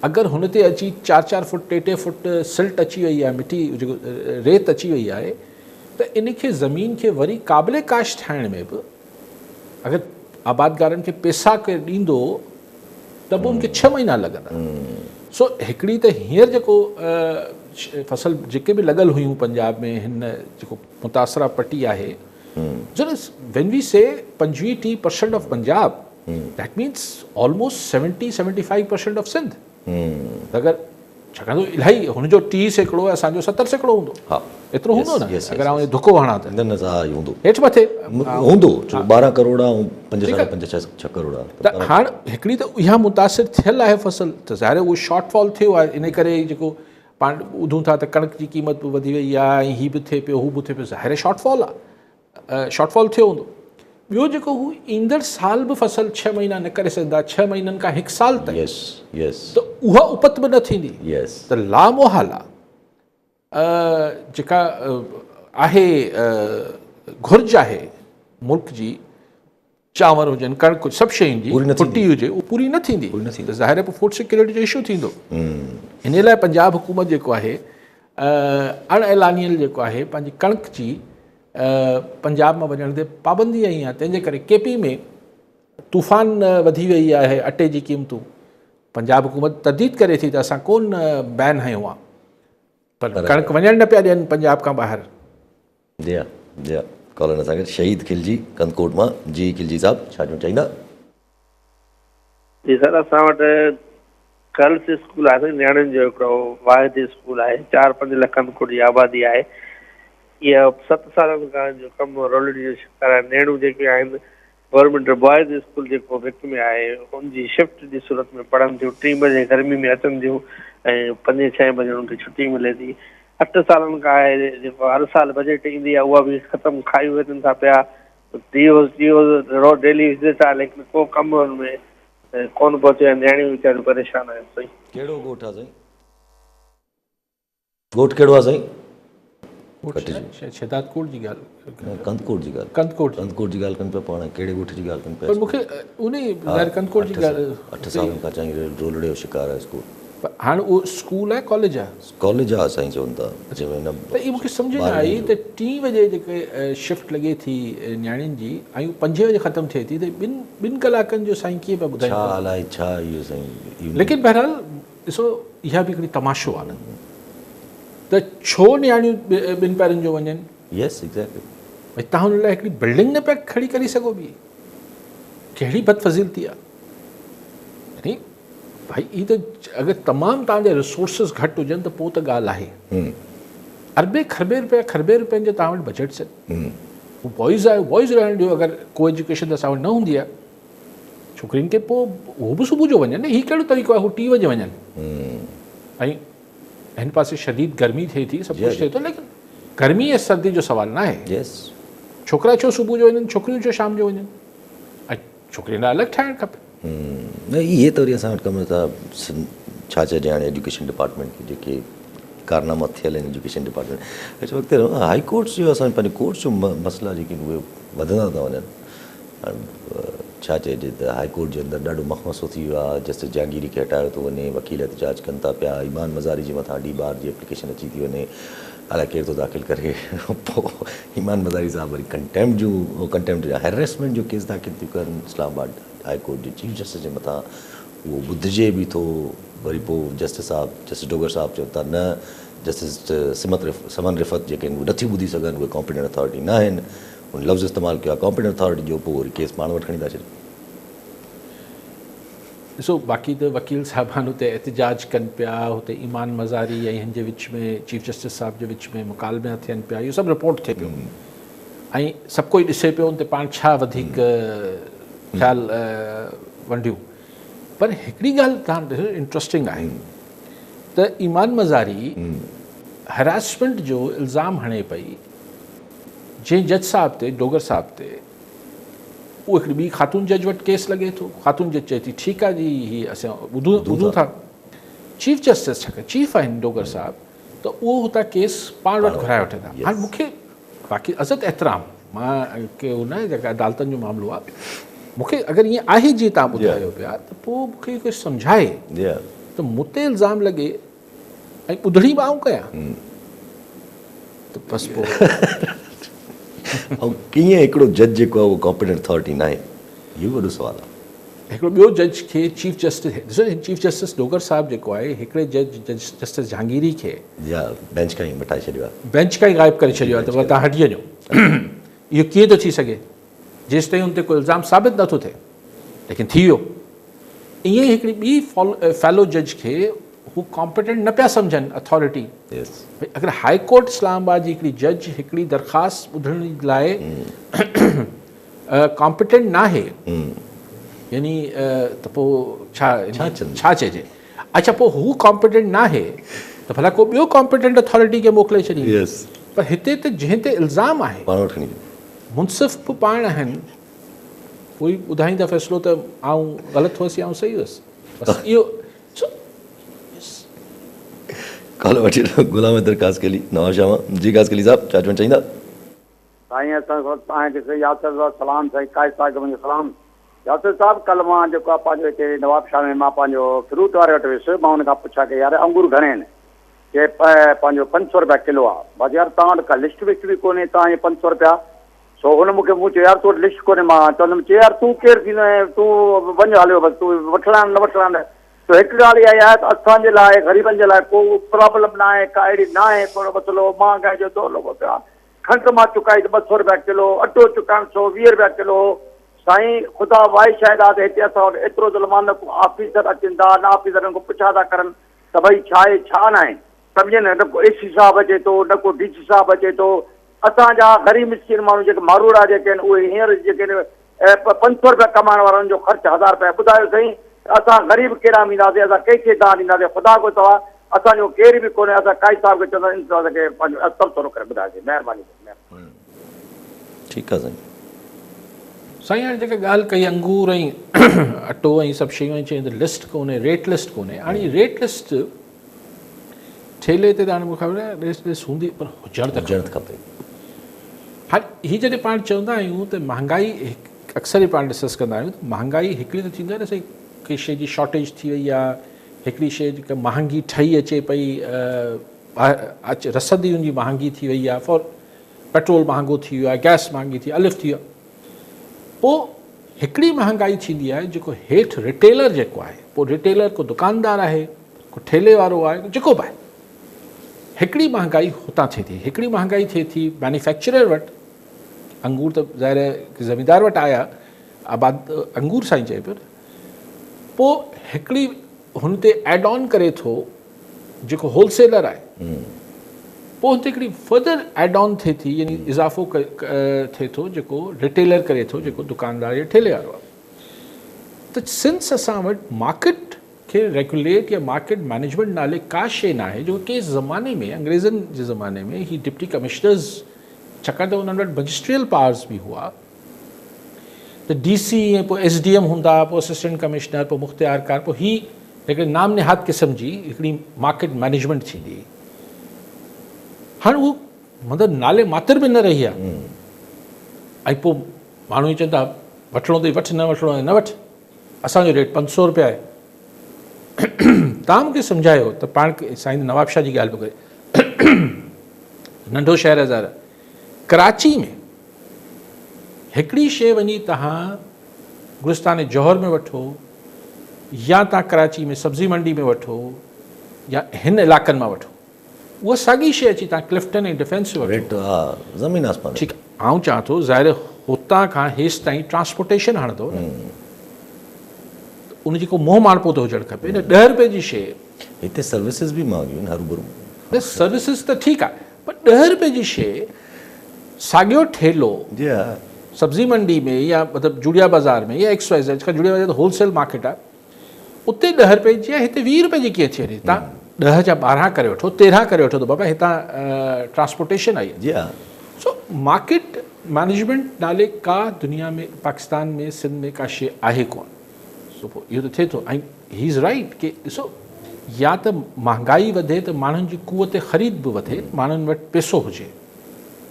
اگر هن تي اچي چار چار فٽ ٽي ٽي فٽ سلٽ اچي وئي آهي مٽي جيڪو ريت اچي وئي آهي ته ان کي زمين کي وري قابل ڪاشت ٺاهڻ ۾ به اگر آبادگارن کي پيسا ڪير ڏيندو ته به ان کي ڇهه مهينا لڳندا سو هڪڙي ته هينئر جيڪو فصل جيڪي به لڳل هيون پنجاب ۾ هن جيڪو متاثره پٽي آهي when we say 25 30 percent of Punjab that means almost 70 75 percent of Sindh اگر ڇاڪاڻ ته الاهي هن جو 30% اسان جو 70% هوندو ها ايترو هوندو نه اگر آئون ڌڪو هڻان ته نه نه ها هوندو هيٺ مٿي هوندو ڇو 12 ڪروڙ ۽ 5 ساڍا 5 6 ڪروڙ ته هاڻ هڪڙي ته اها متاثر ٿيل آهي فصل ته ظاهر اهو شارٽ فال ٿيو آهي ان ڪري جيڪو پاڻ ٻڌون ٿا ته ڪڻڪ جي قيمت به وڌي وئي آهي ۽ هي به ٿئي پيو هو به ٿئي پيو ظاهر شارٽ فال آهي شارٽ فال ٿيو هوندو ٻيو جيڪو هو ايندڙ سال به فصل ڇهه مهينا نه ڪري سگهندا ڇهه مهينن کان هڪ سال تائين يس يس ته اها اپت به نه ٿيندي يس ته لامحاله جيڪا آهي گهرج آهي ملڪ جي چانور هجن ڪڻڪ هجي سڀ شين جي ڦٽي هجي اهو پوري نه ٿيندي ته ظاهر آهي پوء فوڊ سيڪيورٽي جو اشو ٿيندو ان لاء پنجاب حڪومت جيڪو آهي اڻ اعلانيل جيڪو آهي پنهنجي ڪڻڪ جي پنجاب مان وڃڻ تي پابندي آئي آهي تنهن جي ڪري ڪي پي ۾ طوفان وڌي وئي آهي اٽي جي قيمتون پنجاب حڪومت ترديد ڪري ٿي ته اسان ڪون بين هنيو آهي پر ڪڻڪ وڃڻ نه پيا ڏين پنجاب کان ٻاهر. جي ها جي ها ڪالر اسان کي شهيد خلجي ڪنڌڪوٽ مان جي خلجي صاحب ڇا چوڻ چاهيندا. جي سر اسان وٽ گرلس اسڪول آهي سائين نياڻين جو هڪڙو واحد اسڪول آهي چار پنج لک ڪنڌڪوٽ جي آبادي آهي اها ست سالن کان جو ڪم رولڙي جو شڪار آهي نيڻون جيڪي آهن گورنمينٽ بوائز اسڪول جيڪو ڀت ۾ آهي ان جي شفٽ جي صورت ۾ پڙهن ٿيون ٽين بجي گرمي ۾ اچن ٿيون ۽ پنجين ڇهين بجي انهن کي ڇٽي ملي ٿي اٺ سالن کان آهي جيڪو هر سال بجيٽ ايندي آهي اها به ختم کائي وڃن ٿا پيا D Os D Os road daily visit آهي ليڪن ڪو ڪم ان ۾ ڪونه پهچي ۽ نياڻيون ويچاريون پريشان آهن سائين. ڪهڙو ڳوٺ آ سائين. ڳوٺ ڪهڙو آ سائين. ڳوٺ شايد شهدادڪوٽ جي ڳالهه نه ڪنڌڪوٽ جي ڳالهه ڪنڌڪوٽ ڪنڌڪوٽ جي ڳالهه ڪن پيا پاڻ ڪهڙي ڳوٺ جي ڳالهه ڪن پيا پر مونکي انهي ظاهر ڪنڌڪوٽ جي ڳالهه 8 سالن کان چڱي رولڙي جو شڪار آهي اسڪول. پر هاڻ اهو اسڪول آهي ڪاليج آهي؟ ڪاليج آهي سائين چون ٿا جنهن ۾ ته اهو مونکي سمجهه نه آئي ته ٽين وڄي جيڪي شفٽ لڳي ٿي نياڻين جي ۽ اهو پنجين وڄي ختم ٿئي ٿي ته ٻن ٻن ڪلاڪن جو سائين ڪيئن پيا ٻڌائين ڇا الائي ڇا اهو سائين ليڪن بهرحال ڏسو اها به هڪڙي تماشو آهي نه ته ڇو نياڻيون ٻن پهرن جو وڃن يس ايگزيڪٽلي ڀئي تهان ان لاء هڪڙي بلڊنگ نه پيا کڙي ڪري سگهو ٻي ڪهڙي بدفضيلتي آهي يعني ڀائي هي ته اگر تمام توهان جا ريسورسز گهٽ هجن ته پوء ته ڳالهه آهي. اربين کربين روپيا کربين روپين جا توهان وٽ بجيٽس آهن. هو بوائز آهي بوائز رهڻ ڏيو اگر ڪو ايجوڪيشن ته اسان وٽ نه هوندي آهي ڇوڪرين کي پوء هو به صبح جو وڃن نه هي ڪهڙو طريقو آهي هو ٽي وڄي وڃن ۽ هن پاسي شديد گرمي ٿئي ٿي سڀ ڪجهه ٿئي ٿو ليڪن گرمي ۽ سردي جو سوال نه آهي ڇوڪرا ڇو صبح جو وڃن ڇوڪريون ڇو شام جو وڃن ۽ ڇوڪرين لاء الڳ ٺاهڻ کپي. نه اهي ته وري اسان وٽ ڪم ٿا ڇا چئجي هاڻي ايجوڪيشن ڊپارٽمينٽ کي جيڪي ڪارناما ٿيل آهن ايجوڪيشن ڊپارٽمينٽ اچ وقت هائي ڪورٽس جو اسان پنهنجي ڪورٽس جو مسئلا جيڪي اهي وڌندا ٿا وڃن هاڻي ڇا چئجي ته هائي ڪورٽ جي اندر ڏاڍو مخمصو ٿي ويو آهي جسٽس جهانگيري کي هٽايو ٿو وڃي وڪيل احتجاج ڪن ٿا پيا ايمان مزاري جي مٿان ڊي بار جي اپليڪيشن اچي ٿي وڃي الائي ڪير ٿو داخل ڪري پوء ايمان مزاري صاحب وري ڪنٽيمپٽ جو ڪنٽيمپٽ يا هيريسمينٽ جو ڪيس داخل ٿيون ڪن اسلام آباد هاء ڪورٽ جي چيف جسٽس جي مٿان اهو ٻڌجي به ٿو وري پوء جسٽس صاحب جسٽس ڊوگر صاحب چون ٿا نه جسٽس سمت رف سمن رفعت جيڪي آهن اهي نٿيون ٻڌي سگهن اهي ڪامپيٽنٽ اٿارٽي نه آهن ان لفظ استعمال ڪيو آهي ڪامپيٽنٽ اٿارٽي جو پوء وري ڪيس پاڻ وٽ کڻي ٿا ڇڏين. ڏسو باقي ته وڪيل صاحبان اتي احتجاج ڪن پيا اتي ايمان مزاري ۽ هن جي وچ ۾ چيف جسٽس صاحب جي وچ ۾ مڪالميا ٿين پيا اهو سڀ رپورٽ ٿئي پيو ۽ سڀ ڪوئي ڏسي پيو ان تي پاڻ ڇا وڌيڪ خيال ونڊيون پر هڪڙي ڳالهه تان ڏسو انٽرسٽنگ آهي ته ايمان مزاري هراسمينٽ جو الزام هڻي پئي جنهن جج صاحب تي ڊوگر صاحب تي اهو هڪڙي ٻي خاتون جج وٽ ڪيس لڳي ٿو، خاتون جج چئي ٿي ٺيڪ آهي جي هي اسان ٻڌون ٿا. چيف جسٽس ڇاڪاڻ چيف آهن ڊوگر صاحب ته اهو هتان ڪيس پاڻ وٽ گهرائي وٺن ٿا. هاڻي مون کي باقي عزت احترام مان ڪي هو نه جيڪا عدالتن جو معاملو آهي مون کي اگر ائين آهي جيئن تان ٻڌايو پيا ته پوء مون کي ڪجهه سمجهائي ته مون تي الزام لڳي ۽ ٻڌڻي به آئون ڪيان ته بس پوء. ۽ ڪيئن هڪڙو جج جيڪو آهي اهو ڪامپيٽنٽ اٿارٽي ناهي اهو به وڏو سوال آهي. هڪڙو ٻيو جج کي چيف جسٽس ڏسو چيف جسٽس ڊوگر صاحب جيڪو آهي هڪڙي جج جسٽس جهانگيري کي يا بينچ کان ئي مٽائي ڇڏيو آهي. بينچ کان ئي غائب ڪري ڇڏيو آهي ته توهان هٽي وڃو اهو ڪيئن ٿو ٿي سگهي جيستائين ان تي ڪو الزام ثابت نٿو ٿئي ليڪن ٿي ويو. ائين ئي هڪڙي ٻي فيلو جج کي هو ڪامپيٽنٽ نه پيا سمجهن اٿارٽي ڀئي اگر هاء ڪورٽ اسلام آباد جي هڪڙي جج هڪڙي درخواست ٻڌڻ لاء ڪامپيٽنٽ ناهي يعني ته پوء ڇا ڇا چئجي اڇا پوء هو ڪامپيٽنٽ ناهي ته ڀلا ڪو ٻيو ڪامپيٽنٽ اٿارٽي کي موڪلي ڇڏي پر هتي ته جنهن تي الزام آهي منصف به پاڻ آهن پوء ٻڌائيندا فيصلو ته آئون غلط هئس يا آئون صحيح هئس بس اهو ڪال وٺي غلام حيدر قاسقلي نواب شاهه مان جي قاسقلي صاحب ڇا چوڻ چاهيندا. سائين اسان توهان کي سائين ياسر صاحب سلام سائين قائد صاحب کي منهنجو سلام ياسر صاحب ڪل مان جيڪو آ پنهنجو هتي نواب شاهه ۾ مان پنهنجو فروٽ واري وٽ ويس مان ان کان پڇا ڪئي يار انگور گهڻي آهن چي پنهنجو 500 رپيا ڪلو آ بس يار توهان وٽ ڪا لسٽ وسٽ به ڪونهي توهان جي 500 رپيا سو هن مون کي مون چيو يار تو وٽ لسٽ ڪونهي مان چوندم چي يار تون ڪير ٿيندو آهين تون وڃ هليو بس تون وٺڻا آهن نه وٺڻا آهن سو هڪ ڳالهه اها آهي ته اسان جي لاء غريبن جي لاء ڪو پرابلم نه آهي ڪا اهڙي نه آهي ٿورو مسئلو مهانگائي جو دور لڳو پيو آهي کنڊ مان چڪائي ته 200 رپيا ڪلو اٽو چڪائڻ 120 رپيا ڪلو سائين خدا وائي شاهد آهي ته هتي اسان وٽ ايترو ظلم آهي نه ڪو آفيسر اچن ٿا نه آفيسرن کان پڇا ٿا ڪرن ته ڀئي ڇا آهي ڇا ناهي سمجهين نه ڪو اي سي صاحب اچي ٿو نه ڪو ڊي سي صاحب اچي ٿو اسان جا غريب مسڪين ماڻهو جيڪي ماروئڙا جيڪي آهن اهي هينئر جيڪي 500 رپيا ڪمائڻ وارن جو خرچ هزار رپيا ٻڌايو سائين ته اسان غريب ڪيڏانهن وينداسين اسان ڪنهن کي دانهن ڏينداسين خدا کان سوا اسان جو ڪير به ڪونهي اسان قائد صاحب کي چونداسين انتظار کي پنهنجو تبصرو ڪري ٻڌائجي مهرباني ٺيڪ آ سائين. سائين هاڻي جيڪا ڳالهه ڪئي انگور ۽ اٽو ۽ سڀ شيون ۽ چيائين ته لسٽ ڪونهي ريٽ لسٽ ڪونهي هاڻي ريٽ لسٽ ٺيلي تي ته هاڻي مون کي خبر ناهي ريٽ لسٽ هوندي پر هجڻ ته هجڻ ته کپي. هاڻي هي جڏهن پاڻ چوندا آهيون ته مهانگائي اڪثر ئي پاڻ ڊسڪس ڪندا آهيون ته مهانگائي هڪڙي ته ٿيندي آهي نه سائين ڪنهن شيء جي شارٽيج ٿي وئي آهي هڪڙي شيء جيڪا مهانگي ٺهي اچي پئي رسد ئي ان جي مهانگي ٿي وئي آهي فار پيٽرول مهانگو ٿي ويو آهي گئس مهانگي ٿي الف ٿي ويو آهي پوء هڪڙي مهانگائي ٿيندي آهي جيڪو هيٺ ريٽيلر جيڪو آهي پوء ريٽيلر ڪو دڪاندار آهي ڪو ٺيلي وارو آهي جيڪو به آهي هڪڙي مهانگائي هتان ٿئي ٿي هڪڙي مهانگائي ٿئي ٿي مينوفيڪچرر وٽ انگور ته ظاهر آهي زميندار وٽ آيا آباد انگور سائين چئي پيو نه پوء هڪڙي هن تي ايڊ آن ڪري ٿو جيڪو هول سيلر آهي پوء هن تي هڪڙي فردر ايڊ آن ٿئي ٿي يعني اضافو ٿئي ٿو جيڪو ريٽيلر ڪري ٿو جيڪو دڪاندار يا ٺيلي وارو آهي ته سنس اسان وٽ مارڪيٽ کي ريگوليٽ يا مارڪيٽ مئنيجمينٽ نالي ڪا شيء ناهي جو ڪنهن زماني ۾ انگريزن جي زماني ۾ هي ڊپٽي ڪمشنرز ڇاڪاڻ ته انهن وٽ مئجسٽريل پاورز به هئا ته ڊي سي ۽ پوء ايس ڊي ايم هوندا پوء اسسٽنٽ ڪمشنر پوء مختيار ڪار پوء هي هڪڙي نام نهاد قسم جي هڪڙي مارڪيٽ مئنيجمينٽ ٿيندي هئي هاڻ اهو مطلب نالي ماتر به نه رهي آهي ۽ پوء ماڻهو چون ٿا وٺڻو اٿئي وٺ نه وٺڻو آهي نه وٺ اسان جو ريٽ 500 روپيا آهي. توهان مون کي سمجهايو ته پاڻ سائين نواب شاهه جي ڳالهه پيو ڪري ننڍو شهر آهي ظاهر ڪراچي ۾ هڪڙي شيء وڃي توهان گلستان جوهر ۾ وٺو يا توهان ڪراچي ۾ سبزي منڊي ۾ وٺو يا هن علائقن مان وٺو اها ساڳي شيء اچي توهان ڪلفٽن ۽ ڊفينس وٺو. ريٽ ها زمين آسمان. ٺيڪ آئون چوان ٿو ظاهر هتان کان هيستائين ٽرانسپورٽيشن هڻندو نه ته ان جي ڪو منهن ماڻپو ته هجڻ کپي نه ڏهه روپين جي شيء. هتي سروسز به مهانگيون آهن هروڀرو. نه سروسز ته ٺيڪ آهي پر ڏهه روپين جي شيء ساڳيو ٺيلو جي ها سبزي منڊي ۾ يا مطلب جوڙيا بازار ۾ يا ايڪس وائي زيڊ جوڙيا بازار ته هول سيل مارڪيٽ آهي اتي ڏهه رپئي جي آهي هتي 20 رپئي جي ڪيئن ٿي وڃي تان 10 جا 12 ڪري وٺو 13 ڪري وٺو ته بابا هتان ٽرانسپورٽيشن آئي جي ها. سو مارڪيٽ مئنيجمينٽ نالي ڪا دنيا ۾ پاڪستان ۾ سنڌ ۾ ڪا شيء آهي ڪون سو پوء اهو ته ٿئي ٿو ۽ هي از رائيٽ ڪي ڏسو يا ته مهانگائي وڌي ته ماڻهن جي قوت خريد به وڌي ماڻهن وٽ پيسو هجي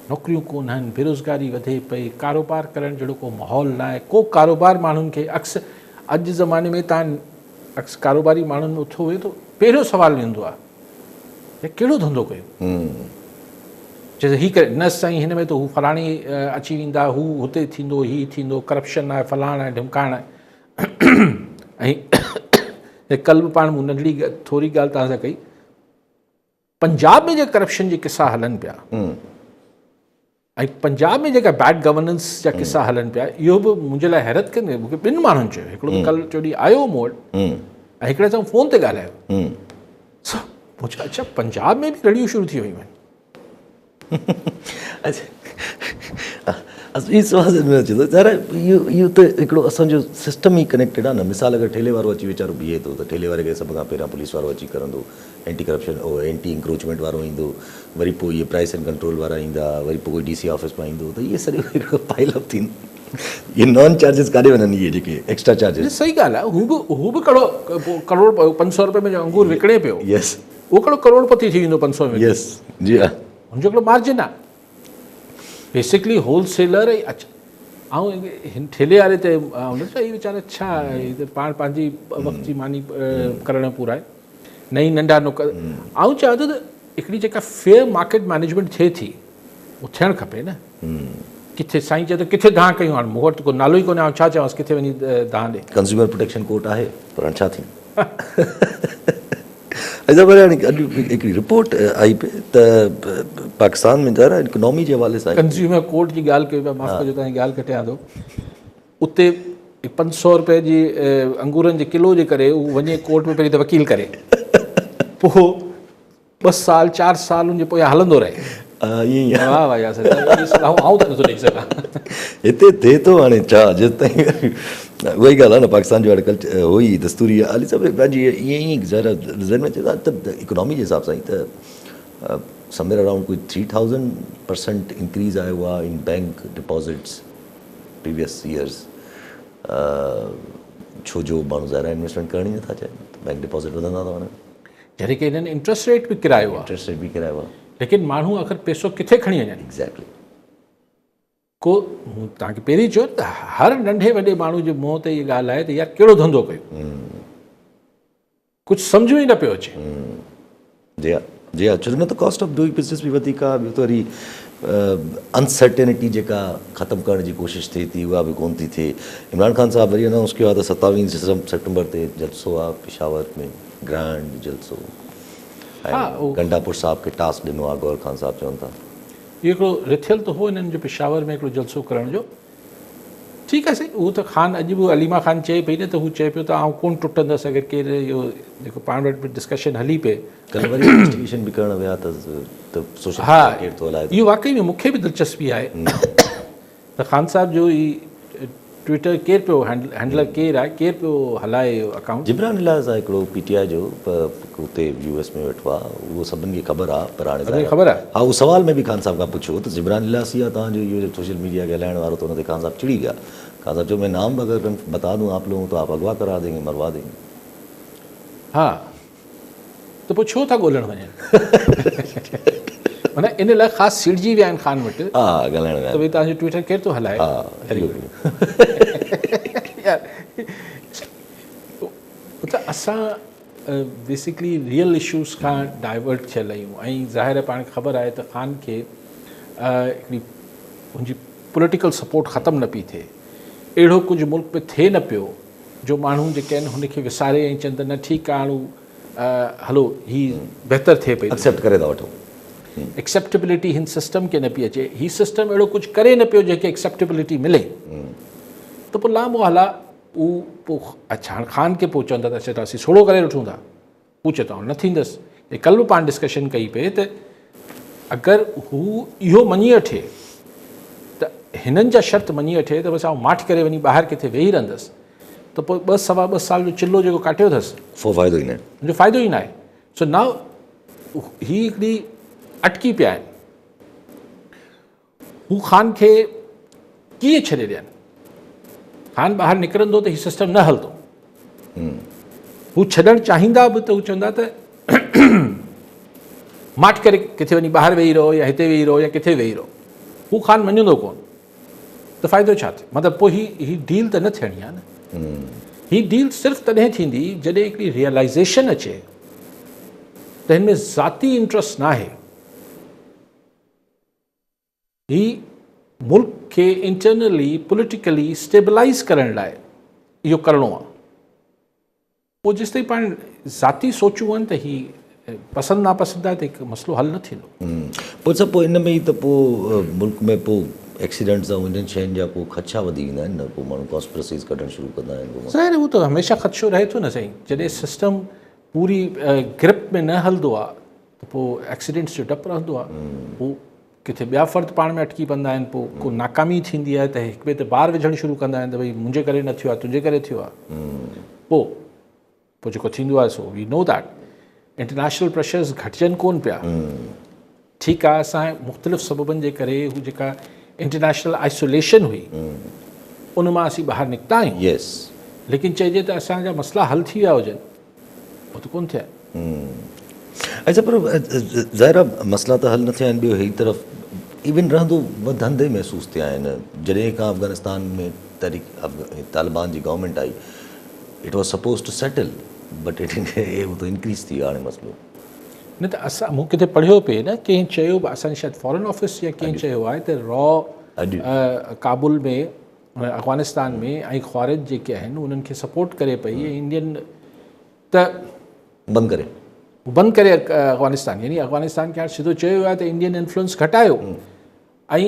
نوڪريون ڪونهن بيروزگاري وڌي پئي ڪاروبار ڪرڻ جهڙو ڪو ماحول ناهي ڪو ڪاروبار ماڻهن کي اڪثر اڄ جي زماني ۾ تان اڪثر ڪاروباري ماڻهن ۾ اٿيو ويو ته پهريون سوال ايندو آهي ته ڪهڙو ڌنڌو ڪيو چي هي ڪري نه سائين هن ۾ ته هو فلاڻي اچي ويندا هو هتي ٿيندو هي ٿيندو ڪرپشن آهي فلاڻ آهي ڍمڪاڻ آهي ۽ ڪل به پاڻ مون ننڍڙي ٿوري ڳالهه توهان سان ڪئي پنجاب ۾ جي ڪرپشن جي قصا هلن پيا ۽ پنجاب ۾ جيڪا بيڊ گورننس جا قصا هلن پيا اهو به منهنجي لاء حيرت ڪندي مونکي ٻن ماڻهن چيو هڪڙو ته ڪل چوڏي آيو مون وٽ ۽ هڪڙي سان فون تي ڳالهايو سو مون چيو اڇا پنجاب ۾ به رڙيون شروع ٿي ويون آهن. اهو سوال ذهن ۾ اچي ٿو ظاهر آهي اهو اهو ته هڪڙو اسان جو سسٽم ئي ڪنيڪٽيڊ آهي نه مثال اگر ٺيلي وارو اچي ويچارو بيهي ٿو ته ٺيلي واري کي سڀ کان پهريان پوليس وارو اچي ڪرندو اينٽي ڪرپشن او اينٽي انڪروچمينٽ وارو ايندو وري پوء اهي پرائس اينڊ ڪنٽرول وارا ايندا وري پوء ڪوئي ڊي سي آفيس مان ايندو ته اهي سڄو هڪڙو پائل اپ ٿيندو اهي نان چارجز ڪاڏي وڃن اهي جيڪي ايڪسٽرا چارجز. نه صحيح ڳالهه آهي هو به هو به ڪڙو ڪروڙ 500 روپئي ۾ جو انگور وڪڻي پيو يس اهو ڪهڙو ڪروڙ پتي ٿي ويندو 500 ۾ يس جي ها هن جو هڪڙو مارجن آهي بيسڪلي هول سيلر ۽ اچ آئون هن ٺيلي واري تي آئون نه چيو هي ويچارا ڇا هي ته پاڻ پنهنجي وقت جي ماني ڪرڻ ۾ پورا آهن نه ئي ننڍا نوڪر آئون چوان ٿو ته هڪڙي جيڪا فيئر مارڪيٽ مئنيجمينٽ ٿئي ٿي اهو ٿيڻ کپي نه ڪٿي سائين چئي ٿو ڪٿي دانهن ڪيون هاڻ مون وٽ ڪو نالو ئي ڪونهي آئون ڇا چوانس ڪٿي وڃي دانهن ڏي. ڪنزيومر پروٽيڪشن ڪورٽ آهي پر هاڻ ڇا ٿيندو. اچا پر هاڻي اڄ هڪڙي رپورٽ آئي پئي ته پاڪستان ۾ ظاهر آهي اڪنامي جي حوالي سان ڪنزيومر ڪورٽ جي ڳالهه ڪيو پيا معاف ڪجو توهان جي ڳالهه ڪٽيان ٿو اتي 500 روپئي جي انگورن جي ڪلو جي ڪري هو وڃي ڪورٽ ۾ پهرين ته وڪيل ڪري پوء 2 سال 4 سال ان جي پويان هلندو رهي. ائين ئي آهي. واهه واهه ياسر صاحب اهڙي صلاحون آئون ته نٿو ڏئي سگهان. هتي ٿئي ٿو هاڻي ڇا جيستائين اها ئي ڳالهه آهي نه پاڪستان جو هاڻي ڪلچر هو ئي دستوري آهي علي صاحب پنهنجي ائين ئي ظاهر آهي ذهن ۾ اچي ٿو ته اڪنامي جي حساب سان ئي ته سمويئر اراؤنڊ ڪوئي 3000% انڪريز آيو آهي ان بينڪ ڊپازٽس. پريويس يئرز ڇو جو ماڻهو ظاهر آهي انويسٽمينٽ ڪرڻ ئي نٿا چاهين ته بينڪ ڊپازٽ وڌندا ٿا وڃن. جڏهن ڪي هنن انٽرسٽ ريٽ به ڪرايو آهي. انٽرسٽ ريٽ به ڪرايو آهي. ليڪن ماڻهو آخر پيسو ڪٿي کڻي وڃن. ايگزيڪٽلي. ڪو مون توهان کي پهرين چيو ته هر ننڍي وڏي ماڻهو جي منهن تي اها ڳالهه آهي ته يار ڪهڙو ڌنڌو ڪيون. ڪجهه سمجهه ۾ ئي نه پيو اچي. جي ها جي ها ڇو جو نه ته ڪاسٽ آف ڊوئنگ بزنس به وڌيڪ آهي ٻيو ته وري انسرٽينٽي جيڪا ختم ڪرڻ جي ڪوشش ٿئي ٿي اها به ڪونه ٿي ٿئي. عمران خان صاحب وري انائونس ڪيو آهي ته ستاويهه سيپٽمبر تي جلسو آهي پشاور ۾ گرانڊ جلسو ۽ گنڊاپور صاحب کي ٽاسڪ ڏنو آهي گوهر خان صاحب چون ٿا. اهو هڪڙو رٿيل ته هو هنن جو پشاور ۾ هڪڙو جلسو ڪرڻ جو. ٺيڪ آهي سائين اهو ته خان اڄ به عليما خان چئي پئي نه ته هو چئي پيو ته آئون ڪونه ٽٽندس اگر ڪير اهو جيڪو پاڻ وٽ به ڊسڪشن هلي پئي. ڪلهه وري انويسٽيگيشن به ڪرڻ ويا ته ته سوشل ها ميڊيا ڪير ٿو هلائي اهو واقعي ۾ مونکي به دلچسپي آهي ته خان صاحب جو هي ٽوئٽر ڪير پيو هينڊلر ڪير آهي ڪير پيو هلائي اهو اڪائونٽ. جبران الياس آهي هڪڙو پي ٽي آء جو اتي يو ايس ۾ ويٺو آهي اهو سڀن کي خبر آهي پر هاڻي ظاهر خبر آهي ها اهو سوال ۾ به خان صاحب کان پڇيو ته جبران الياس ئي آهي توهان جو اهو سوشل ميڊيا کي هلائڻ وارو ته ان تي خان صاحب چڙي ويا خان صاحب چيو مين نام به اگر بتا دون آپ لوگون تو آپ اغوا ڪرا دينگي مروا دينگي. ها ته پوء ڇو ٿا ڳولڻ وڃن معنيٰ ان لاء خاص سيڙجي ويا آهن خان وٽ ها ڳالهائڻ ويا ته ڀئي توهان جو ٽوئٽر ڪير ٿو هلائي ها ويري گڊ يار مطلب اسان بيسڪلي ريئل اشوز کان ڊائيورٽ ٿيل آهيون ۽ ظاهر آهي پاڻ کي خبر آهي ته خان کي هڪڙي هن جي پوليٽيڪل سپورٽ ختم نه پئي ٿئي اهڙو ڪجهه ملڪ ۾ ٿئي نه پيو جو ماڻهو جيڪي آهن هن کي وساري ۽ چون ته نه ٺيڪ آهي هاڻ هو هلو هي بهتر ٿئي پئي ايڪسيپٽ ڪري ٿا وٺون. ايڪسيپٽيبلٽي هن سسٽم کي نه پئي اچي هي سسٽم اهڙو ڪجهه ڪري نه پيو جنهن کي ايڪسيپٽيبلٽي ملي ته پوء لامحاله هو پوء اڇا هاڻ خان کي پوء چوندا ته اڇا ته اسين سوڙهو ڪري وٺون ٿا. هو چئي ٿو آئون نه ٿيندس. هي ڪلهه به پاڻ ڊسڪشن ڪئي پئي ته اگر هو اهو مڃي وٺي ته هنن جا شرط مڃي وٺي ته بس آئون ماٺ ڪري وڃي ٻاهر ڪٿي ويهي رهندس ته پوء ٻه سوا ٻه سال جو چلو جيڪو ڪاٽيو اٿس سو فائدو ئي ناهي. ان جو فائدو ئي ناهي. سو نائو هي هڪڙي اٽڪي پيا آهن. هو خان کي ڪيئن ڇڏي ڏين؟ خان ٻاهر نڪرندو ته هي سسٽم نه هلندو. هو ڇڏڻ چاهيندا به ته هو چوندا ته ماٺ ڪري ڪٿي وڃي ٻاهر ويهي رهو يا هتي ويهي رهو يا ڪٿي ويهي رهو. هو خان مڃندو ڪونه ته فائدو ڇا ٿيو؟ مطلب پوء هي هي ڊيل ته نه ٿيڻي آهي نه. هي ڊيل صرف تڏهن ٿيندي جڏهن هڪڙي ريئلائزيشن اچي ته هن ۾ ذاتي انٽرسٽ ناهي. هي ملڪ کي انٽرنلي پوليٽيڪلي اسٽيبلائيز ڪرڻ لاء اهو ڪرڻو آهي. پوء جيستائين پاڻ ذاتي سوچون آهن ته هي پسند ناپسند آهي ته هڪ مسئلو حل نه ٿيندو. پوء سر پوء ان ۾ ئي ته پوء ملڪ ۾ پوء ايڪسيڊنٽس ۽ انهن شين جا پوء خدشا وڌي ويندا آهن نه پوء ماڻهو ڪانسپرسيز ڪڍڻ شروع ڪندا آهن پوء. ظاهر آهي اهو ته هميشه خدشو رهي ٿو نه سائين جڏهن سسٽم پوري گرپ ۾ نه هلندو آهي ته پوء ايڪسيڊنٽس جو ڊپ رهندو آهي پوء ڪٿي ٻيا فرد پاڻ ۾ اٽڪي پوندا آهن پوء ڪو ناڪامي ٿيندي آهي ته هڪ ٻئي تي بار وجهڻ شروع ڪندا آهن ته ڀئي منهنجي ڪري نه ٿيو آهي تنهنجي ڪري ٿيو آهي پوء پوء جيڪو ٿيندو آهي سو we know that international pressures گهٽجن ڪون پيا ٺيڪ آهي اسان مختلف سببن جي ڪري هو جيڪا انٽرنيشنل آئسوليشن هئي ان مان اسين ٻاهر نڪتا آهيون يس ليڪن چئجي ته اسان جا مسئلا حل ٿي ويا هجن اهو ته ڪون ٿيا اچا پر ظاهر آهي مسئلا ته حل نه ٿيا آهن ٻيو هي طرف ايون رهندو وڌندي محسوس ٿيا آهن جڏهن کان افغانستان ۾ تحريڪ طالبان جي government I it was suppose to settle but it اهو ته انڪريز ٿي ويو هاڻي مسئلو. نه ته اسان مون ڪٿي پڙهيو پئي نه ڪنهن چيو به اسان شايد فارن آفيس يا ڪنهن چيو آهي ته را ڪابل ۾ افغانستان ۾ ۽ خوارج جيڪي آهن انهن کي سپورٽ ڪري پئي ۽ انڊين ته بند ڪري بند ڪري افغانستان يعني افغانستان کي هاڻي سڌو چيو ويو آهي ته انڊين انفلوئنس گهٽايو ۽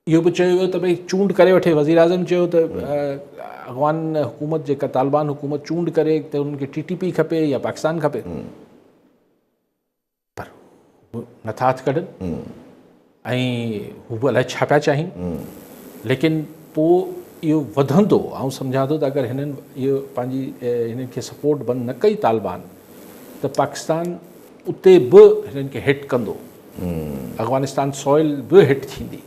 اهو به چيو ويو ته ڀئي چونڊ ڪري وٺي وزيراعظم چيو ته افغان حڪومت جيڪا طالبان حڪومت چونڊ ڪري ته انهن کي ٽي ٽي پي کپي يا پاڪستان کپي پر نٿا هٿ ڪڍن ۽ هو به الائي ڇا پيا چاهين ليڪن پوء اهو وڌندو آئون سمجهان ٿو ته اگر هنن اهو پنهنجي هنن کي سپورٽ بند نه ڪئي طالبان ته پاڪستان اتي به هنن کي هٽ ڪندو افغانستان سوئل به هٽ ٿيندي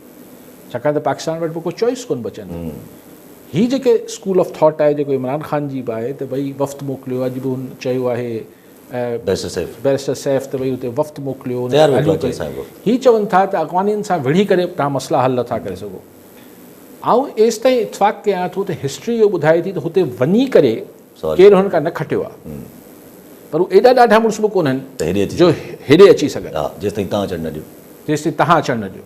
ڇاڪاڻ ته پاڪستان وٽ به ڪو چوائس ڪونه بچن. هي جيڪي اسڪول آف ٿاٽ آهي جيڪو عمران خان جي به آهي ته ڀئي وفد موڪليو اڄ به هن چيو آهي بئريسٽر سيف بئريسٽر سيف ته ڀئي اتي وفد موڪليو تيار ويٺو آهي سائين وفد. هي چون ٿا ته افغانين سان وڙهي ڪري توهان مسئلا حل نٿا ڪري سگهو. آئون ايستائين اتفاق ڪيان ٿو ته هسٽري اهو ٻڌائي ٿي ته هتي وڃي ڪري ڪير هن کان نه کٽيو آهي پر هو ايڏا ڏاڍا مڙس به ڪونهن جو هيڏي اچي سگهن. جيستائين توهان اچڻ نه ڏيو. جيستائين توهان اچڻ نه ڏيو.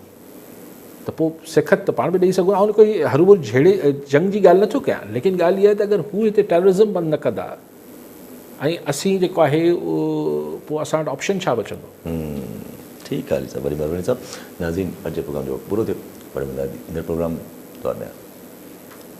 ته پوء سکت ته پاڻ به ڏئي سگهون. آئون ڪوئي هروڀرو جهيڙي جنگ جي ڳالهه نٿو ڪيان ليڪن ڳالهه اها آهي ته اگر هو هتي ٽيررزم بند نه ڪندا ۽ اسين جيڪو آهي پوء اسان وٽ آپشن ڇا بچندو. ٺيڪ آهي علي صاحب وڏي مهرباني صاحب. ناظرين اڄ جي پروگرام جو وقت پورو ٿيو وري ملنداسين ايندڙ پروگرام ۾ دعا ۾ ياد.